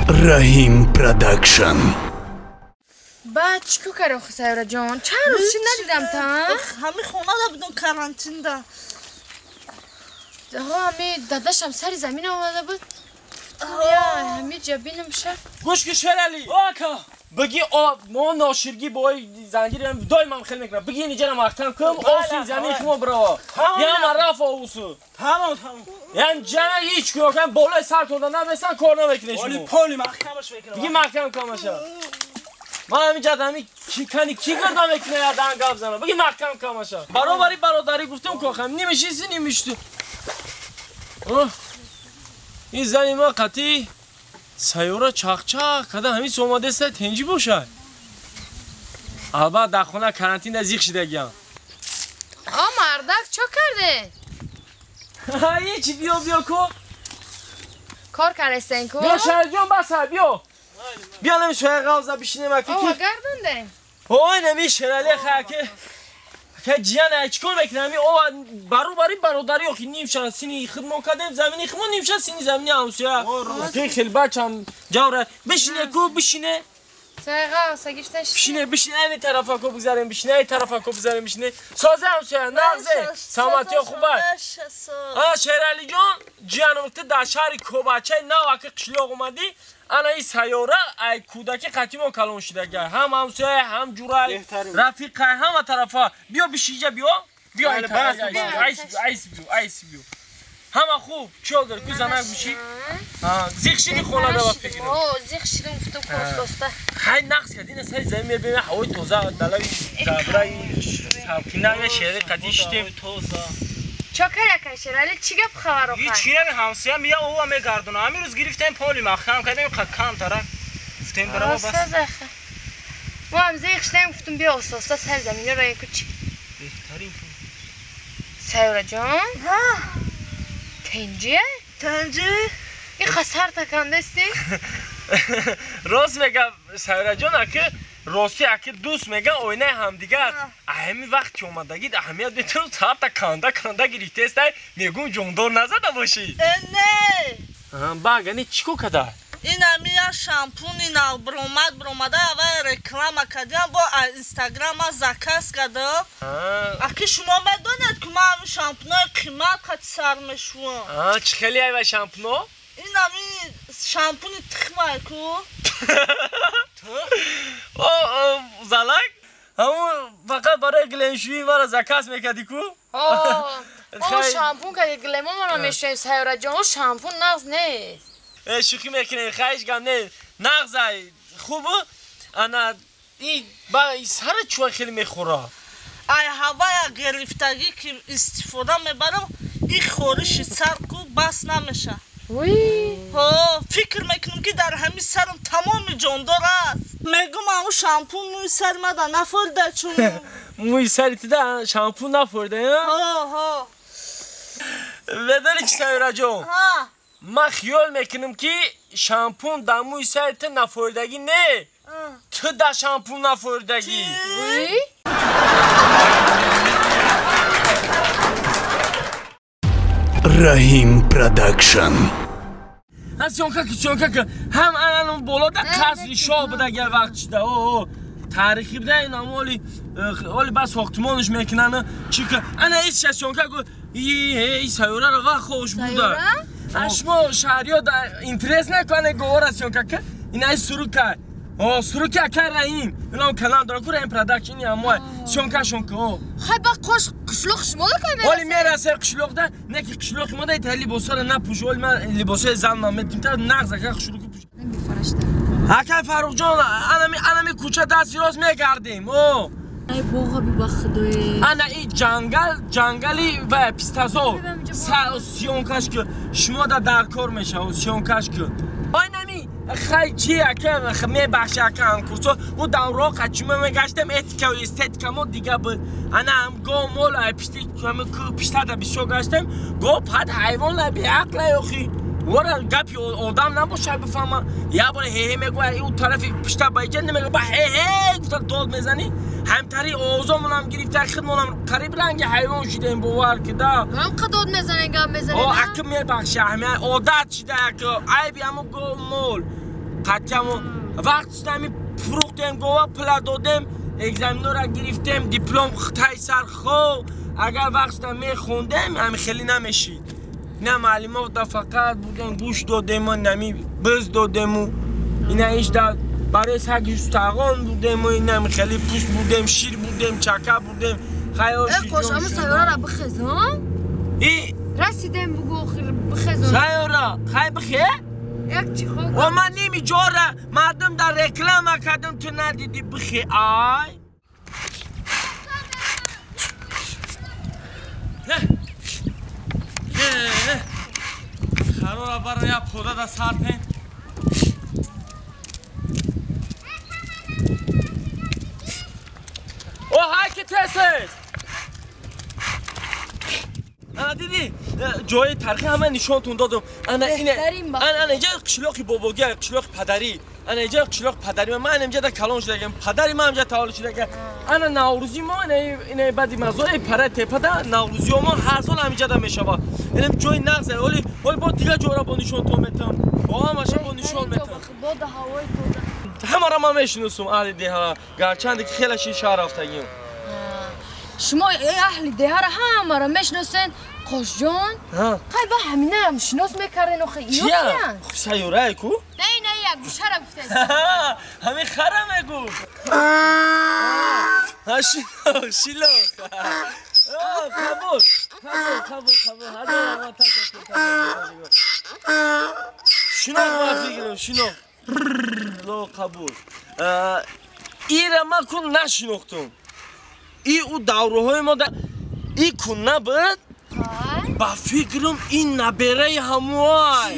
Раҳим Продакшн. Баъд чӣ кор кардӣ, охи, Сайёра ҷон? Чанд рӯз шид надидам та? Ҳами хонада будум, карантинда. Ҳо, ҳами дадашам сари замин омада буд. Ҳами ҷа бинам ша. Гӯш ки, Шерали. Ака. Бигӣ мо ноширгӣ бо зангир доимам хел мекунам. Бигӣ инҷара махтам кум, оси замин шумо бирава. Яма раф овусу. Тамом, тамом. Ян ҷана ҳеч кӯкан болои сартонда набесан кор намекунед шумо. Оли поли маҳкамаш мекунам. Бигӣ маҳкам камаша. Ман ҳаминҷа ҳами кани ки гирда мекунад ядан гап занам. Бигӣ маҳкам камаша. Баробари бародарӣ гуфтам кохам нимишиси нимишту. Ин зани ма қатъи Сайёра чақчақ када ҳамин омадеста тенҷӣ бошад. Албатта дар хона карантинда зиқ шидагиам. О, мардак, чо карде? Ҳеч, биё, биё ку. Кор кардестен ку? Биё, Шаҳриҷон, баса, биё. Биё нами шоя ғавза бишинем аки. О, гардонде. Ой, нами Шерали хаки. Ка ҷиян ай чикор мекунам? О, баробари бародарӣ охи нимша сини хидмон кардем, замини хидмон нимша сини замини ҳамсоя. Ки хел бачам ҷавра бишине ку, бишине. Сайға, сагишташ. Бишине, бишине, ай тарафа ку бигзарем, бишине, ай тарафа ку бигзарем, бишине. Созе ҳамсоя, нағзе, саломатиё хуба. А Шерали ҷон, ҷияном ту дар шаҳри Кобачай нав аки қишлоқ омадӣ. Ана ин сайёра ай кӯдаки қатимо калон шидага. Ҳам ҳамсоя, ҳам ҷурай, рафиқай, ҳама тарафа. Биё бишиҷа, биё. Биё ай тараф, айс биё, айс биё. Ҳама хуб, чӣ дор, ку занак биши? Зиқ шиди хонада ба фикр. О, зиқ шидим, гуфтам костоста. Хай нақс кардӣ, на сари замин мебинем, ҳавои тоза, далави забраи сабкина, шеъри қатӣ шидем. Тоза. Чо кард, Шерали, чӣ гап хабар охар? Ҳеч чӣ, ҳамсоя мия ова мегардона. Ҳамин рӯз гирифтем поли маҳкам кардем, камтара. Гуфтем барава бас. Мо ҳам зиқ шидем, гуфтум биё ососта сари замина роя ку чӣ. Беҳтарин. Сайёра ҷон? Ҳа. Тенҷие? Тенҷи? Ин хасар такандасти? Рост мега Сайёра ҷон, аки рости аки дӯст мега оинаи ҳамдигар. Ҳамин вақт ки омадагид аҳамият метавон сарта канда канда гирифтестай, мегум ҷондор назада бошӣ. Э, не. Багани чӣ кор када? Ин ами як шампуни нав бромад, бромада аввал реклама кардиам, бо инстаграма заказ кардам. Аки шумо медонед, ки ман ҳамин шампунои қимат қати сар мешӯям. Чӣ хеле айва шампуно? Ин ами шампуни тухмай ку. О, залак? Ҳамун фақат барои глемшӯӣ маро заказ мекардӣ ку? О, шампун кардӣ, глемонро мешӯем, Сайёра ҷон, о шампун нағз нест. Шӯхӣ мекунем, хаҳиш гап не, нағз ай, хуб, ана ин ба сара чӯа хеле мехӯра. Ай ҳавая гирифтагӣ ки истифода мебарам, ин хориши сар ку бас намеша. Ҳо, фикр мекунам, ки дар ҳамин сарам тамоми ҷондор аст. Мегум, ҳамун шампун мӯи сари мада нафорида чун. Мӯи сари тида шампун нафорида, ҳо, ҳо. Медонӣ чи, Сайёра ҷон? Ҳа. Ман хиёл мекунам, ки шампун дар мӯи сари ту нафоридагӣ не, ту дар шампун нафоридагӣ. Раҳим Продакшн. Съёмка ки, съёмка ки, ҳам анан боло да қасри шоҳ буда гар вақт шуда. О, таърихӣ буда ин ам оли оли ба сохтмонш мекунанд. Чӣ ки ана ис съёмка ку, и сайёраро вақт хош буда. Шумо шаҳриё да интерес накунед, говора съёмка ки, ин ай сурука. О, суруки акай Раҳим. Инам канал дора ку, Раҳим Продакшн, ин амой. Съёмкашон ку. О. Хай ба қош қишлоқ шумо да кай мерасем. Оли мерасем қишлоқда, не ки қишлоқи мо да итали либосҳоро напӯш. Оли ман либосҳои занам метим та нағз ака хушрӯ пӯш. Акай Фарруқҷон, анами анами кӯча дасти рост мегардем. О. Ай боға би ба худое. Ана и ҷангал, ҷангали ва пистазор. Съёмкаш ки шумо да дар кор мешава, съёмкаш ки. Ой нами хай чи ака мебахши ака ҳамкурсо, ӯ давро қачима мегаштем, этика ва эстетика мо дига буд. Ана ҳам го мол ай пишти ку пиштада бисёр гаштем, го пад ҳайвон ла беақла охи. Вора гапи одам набошад бифаҳма. Як бор ҳе-ҳе мегӯяд, ӯ тарафи пишта ба иҷа намегӯяд, ба ҳе-ҳе гуфта дод мезанӣ. Ҳамтари овозомонам гирифта, худмонам қариб ранги ҳайвон шидаем, бовар ки да. Ҳам қадод мезанем, гап мезанем. О, аки мебахши, одат шида, аки айби ҳамун гов мол. Қатъиямо вақт шудами фурӯхтем гова пула додем, экзаменора гирифтем, диплом тай сар хо. Агар вақт шуда мехондем, ҳами хеле намешид. На муаллимо да фақат будем, гӯш додему, нами биз додему. Ина иш да барои саги сутағон будему, инами хеле пӯст будем, шир будем, чака будем. Хайр қош, аму сайёрара бихезон. И расидем бугу охир бихезон. Сайёра, хай бихе? Як чӣ хо? О ман ними ҷора мардум дар реклама кардам, ту надидӣ бихе ай. Харора баран я пода да сартен. О ҳай ки тесес. Ана дидӣ ҷои тарихи ҳама нишонтон додам. Ана ине ана инҷа қишлоқи бобогӣ, қишлоқи падарӣ. Ана инҷа қишлоқи падари ман, инҷа да калон шудагам. Падари ман инҷа таваллуд шудагам. Ана наврӯзи мо ина баъди мазои пара тепада наврӯзи мо ҳар сол ҳаминҷа да мешавад. Инам ҷои нағз аст. Оли оли бо дигар ҷора бо нишонтон метам. Бо ҳамаша бо нишон метам. Бода ҳавои тоза. Ҳамаро ман мешиносам аҳли деҳа. Гарчанде ки хеле ши шаҳр рафтагим. Шумо аҳли деҳаро ҳамаро мешиносен. Қошҷон, қай ба ҳаминаам шинос мекарден охи? Иё киян? Сайёрае ку? Не, не, як гӯшара гуфтаст. Ҳамин хара мегуфт. Шилох, шилох. Қабул, қабул, қабул, қабул. Ҳазор раҳмат, ташаккур, ташаккур. Шинох ман фикрам, шинох. Ло қабул. Ира ман кун нашинохтум. И ӯ давраҳои мо и кун набуд. Ба фикрам ин набераи ҳамуай.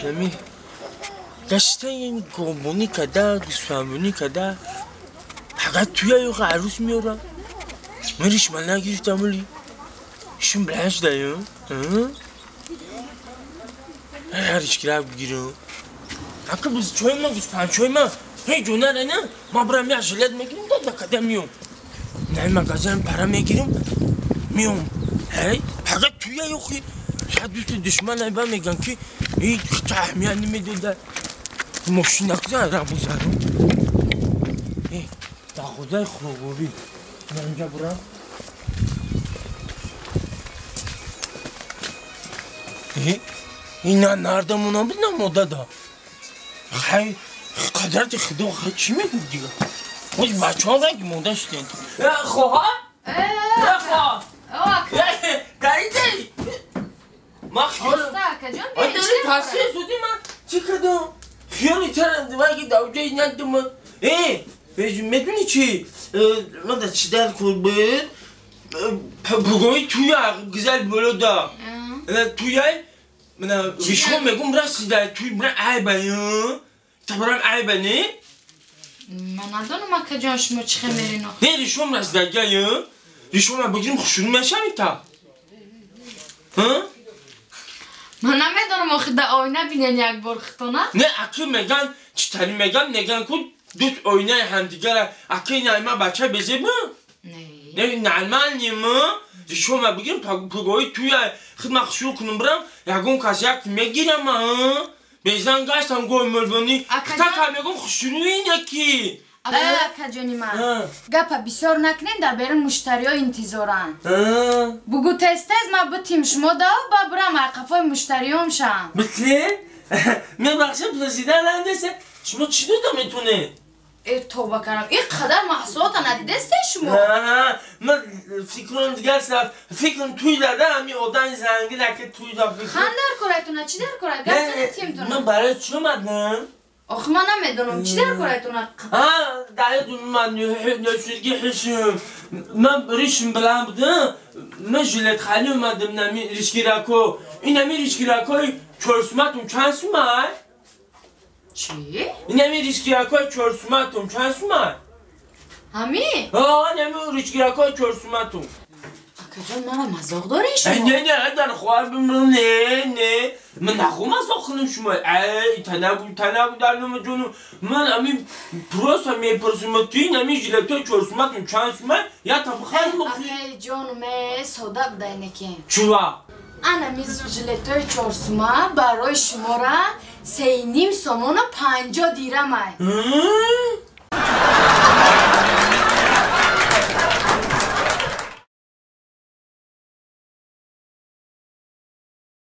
Ами гашта ин гомбонӣ када, гӯсфандбонӣ када, фақат туя ёха арӯс меёрам. Ман ришма нагирифтам оли. Ишум баланд шудаю. Ришкира бигирам. Ака биз чой ма гӯсфандчой ма ҳеҷ ҷо нарена, ман барам як жилет мегирам, да када миём. На магазин пара мегирам, миём. Ҳей, фақат туя ёхи шояд дӯсти душман айба меган ки ин аҳамият намедода. Мошина куда ра бузарам. Э, дағозаи хӯрокворӣ. Ман инҷа бурам. Э, ина нардамона буд на модада. Хай қадрати худо хай чӣ мегуфт дига? Оз бачаҳо ранги монда шуданд. Хоҳар? Хоҳар. Гаидай. Ман хиёл. Паси зуди ман чӣ кардам? Хиёли тара ваги давҷаи наддам. Э, медунӣ чӣ? Ман да чӣ дар кор буд? Бугои туя гузал болода. Туяй ришҳо мегум расида туй бира айба. Табарам айба не? Ман надонам акаҷон шумо чӣ хел мерин охир. Не ришом расидага ришома бигирим хушрӯ мешавӣ та? Ман намедонам охир да оина бинен як бор хитона. Не акӣ меган читари меган меган ку дӯст оинаи ҳамдигара акӣ найма бача безеб? Не нормальнем. Ришома бигирим пугои туя хидма хушрӯ кунам бирам ягон кас як мегирам. Безан гаштам гой мулбонӣ. Така мегум хушрӯи неки. Акаҷони ман, гапа бисёр накунем, дар берун муштариҳо интизоранд. Бугу тез-тез ман битим шумо да ба бирам айқафои муштариём шам. Битим? Мебахшем президент андесе. Шумо чӣ дода метонед? Э, тоба кардам. Ин қадар маҳсулота надидесте шумо? Ман фикрам дигар рафт. Фикрам туй дада ҳами одами зангира ки туй да. Хан дар корайтона чӣ дар корай? Гап зада тимтона. Ман барои чӣ омадам? Охи ман намедонам чӣ дар корайтона. Дар ман ношудги ҳишм. Ман ришм баланд будам. Ман жилетхани омадам нами ришгирако. Ин ҳами ришгиракои чорсуматон чанд сумай? Чӣ? Ин ҳами ришгиракои чорсуматон чанд сумай? Ҳами? Ҳа, ин ҳами ришгиракои чорсуматон. Акаҷон, мара мазоқ доред шумо? Не, не, дар хоҳар, не, не, ман нахо мазоқ кунам шумо. Танагу, танагу, дар номи ҷону ман ами просто мепурсум, ту ин ами жилетои чорсуматун чанд сума, я табхарм. Акаи ҷону, ме сода будай неки. Чува? Ана ми жилетои чорсума барои шумора 3,5 сомону 50 дирамай.